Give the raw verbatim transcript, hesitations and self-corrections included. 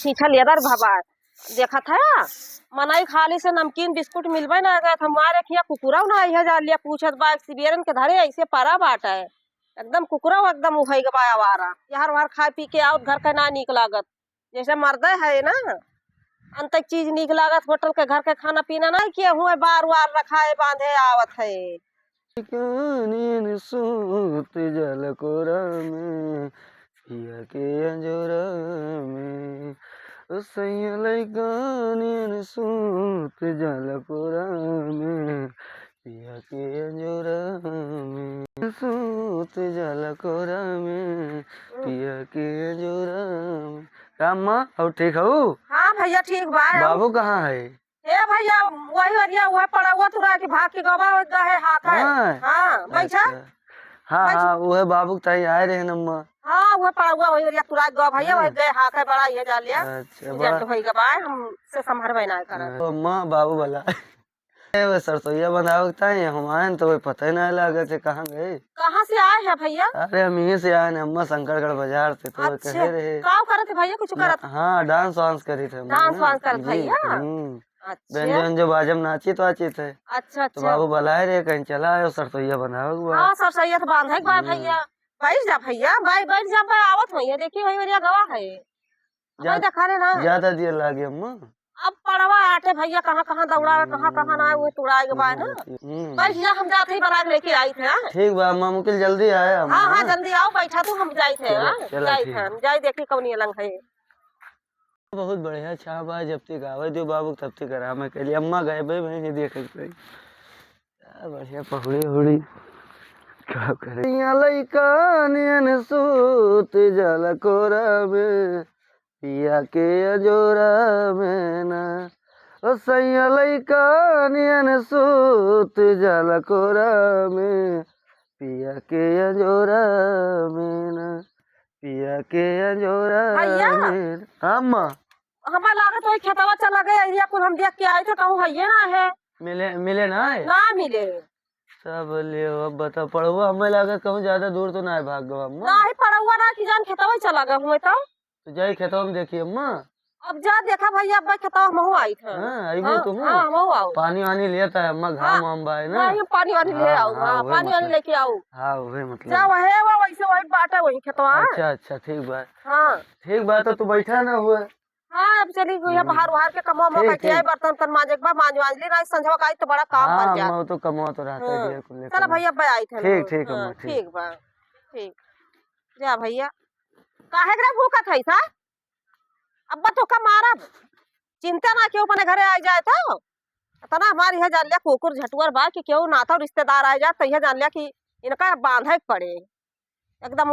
छीछा लेदर भवा। देखत है, मनई खाली से नमकीन बिस्कुट मिलबे ना करत। हमारे खिया कुकुरौ ना है, जा लिया पूछत बा, सिबेरन के धरे ऐसे परा बाटे। एकदम कुकुरौ एकदम उहै के बा आवारा। यार वार खाए पी के आवत घर के ना नीक लागत। जैसे मर्दे है ना, अंतक चीज नीक लागत, होटल के घर के खाना पीना ना किए हुए, बार वार रखाए बांधे आवत है। कानियन सूत जल कोरा में, पिया के अंजोरा में। ओ सैया लइका नियन सूत जल कोरा में, पिया के अंजोरा में। सूत जल कोरा में, पिया के अंजोरा में। का अम्मा, और ठीक हऊ? हाँ भैया, ठीक बा। बाबू कहाँ है? ए भैया, वही ओरिया, वह पड़ौआ तुरा के भाग के गवा, वह गए हाथ है। हाँ। हाँ, बैठा। अच्छा। हाँ, बैठ। हाँ, उहे बाबू के ताई आए रहे न अम्मा। हाँ, वह पड़ौआ वही ओरिया तुरा के गवा भैया, हाँ। वह गए हाथ है बड़ा, ये जा लिया। अच्छा, urgent बड़ा। होई गवा, हम से संभरबे ना करत। हाँ, तो अम्मा, बाबू वाला। ए, वो सरसोईया बनावे के ताई हम आए न, तो वो पता ही ना लागत है, कहाँ गए। कहाँ से आए हैं भैया? अरे, हम यहीं से आए न अम्मा, शंकरगढ़ बाजार से, तो वो अच्छा। कहे रहे। का करत है भैया, कुछ करत? हाँ, dance वांस करी थे हम। Dance वांस करत जी, भैया? हम्म। अच्छा। बेंजो, बेंजो बाजम नाचित वाचित है। अच्छा, तो अच्छा। बाबू बुलाए रहे, कहीं चला आयो, सरसोईया बनावे के बा। हाँ, सरसोईया तो बांधे के बा हम्म। भैया। बैठ जा भैया, बै-, बैठ जा, बै-, आवत भैया, देखी वही बढ़िया गवा है। जा-, भाई देखा रहे ना। ज्यादा देर लागे अम्मा। अब पड़वा आटे भैया, कहाँ, कहाँ दौड़ावे, कहाँ, कहाँ ना, वो तुड़ाए के बा ना। हम्म। बैठ जा, हम जाते ही बना के लेके आई थे, हाँ? ठीक बा अम्मा, मुकिल जल्दी आए अम्मा। हाँ, हाँ, जल्दी आओ, बैठा तू, हम जाई थे, चलो, हाँ? चलो, जाई ठीक। थे, हम जाई देखी कौन ये लंग है। बहुत बढ़िया छाप है, जब तक आवे दियो बाबू, तब तक आराम है। कहली, "अम्मा गए बे, मैं नहीं देखे के पड़ी।" क्या बढ़िया पहुड़ी उड़ी, क्या करे। यहाँ लइका नियन सूत जल कोरा में, पिया के अजोरा में ना। ओ सैया लइका नियन सूत जल कोरा में, पिया के अजोरा में ना। पिया के अंजोरा भैया। में। हाँ, अम्मा। हमें लागत वही खेतवा चला गए, एरिया कुल हम देख के आए थे, कहूँ हइये ना है। मिले, मिले ना है? ना मिले। सब ले, अब बताओ, पड़ुआ हमें लागत कहूँ ज्यादा दूर तो ना है, भाग गवा अम्मा। ना ही पड़ुआ ना कि जान खेतवा ही चला गए हुए तो। तो जाई खेतवा में देखी अम्मा। अब जा देखा भैया, अब खेतवा महू आई थे। हाँ, आई हाँ, तू हाँ, महू आओ। पानी वानी लेता है अम्मा, घाम हाँ। वाम बा है ना। हाँ, ये पानी वानी ले हाँ, आओ, हाँ, हाँ, वही पानी वानी मतलब। लेके आओ। हाँ, वही मतलब। जा वहे वो वैसे वही बाटा वही खेतवा। अच्छा, अच्छा, ठीक बा। हाँ। ठीक बा, तो तू बैठा ना हुए। हाँ, अब चली गई है हम्म। बाहर, बाहर के कमवा में ठीक, बैठी है, ठीक। बर्तन उर्तन मांजे के बा, मांज वांज ली ना, संझवा का आई तो बड़ा काम हाँ, पड़ जात। अम्मा, वो तो कमवा तो रहता है, हाँ। ढेर कुल चलो लेकर। भैया, अब आई थे ठीक, ना। ठीक, हाँ, अम्मा, ठीक। ठीक बा, ठीक। जा भैया, काहे के रे भूखत है सा? अब्बा तोका मारब। चिंता ना, केहू अपने घरे आइ जाए तो। इतना हमार इहे जान लिया कुकुर झटुअर बा कि केहू नाता रिश्तेदार आइ जाए तो इहे जान लिया कि इनका बांधे के पड़े। एकदम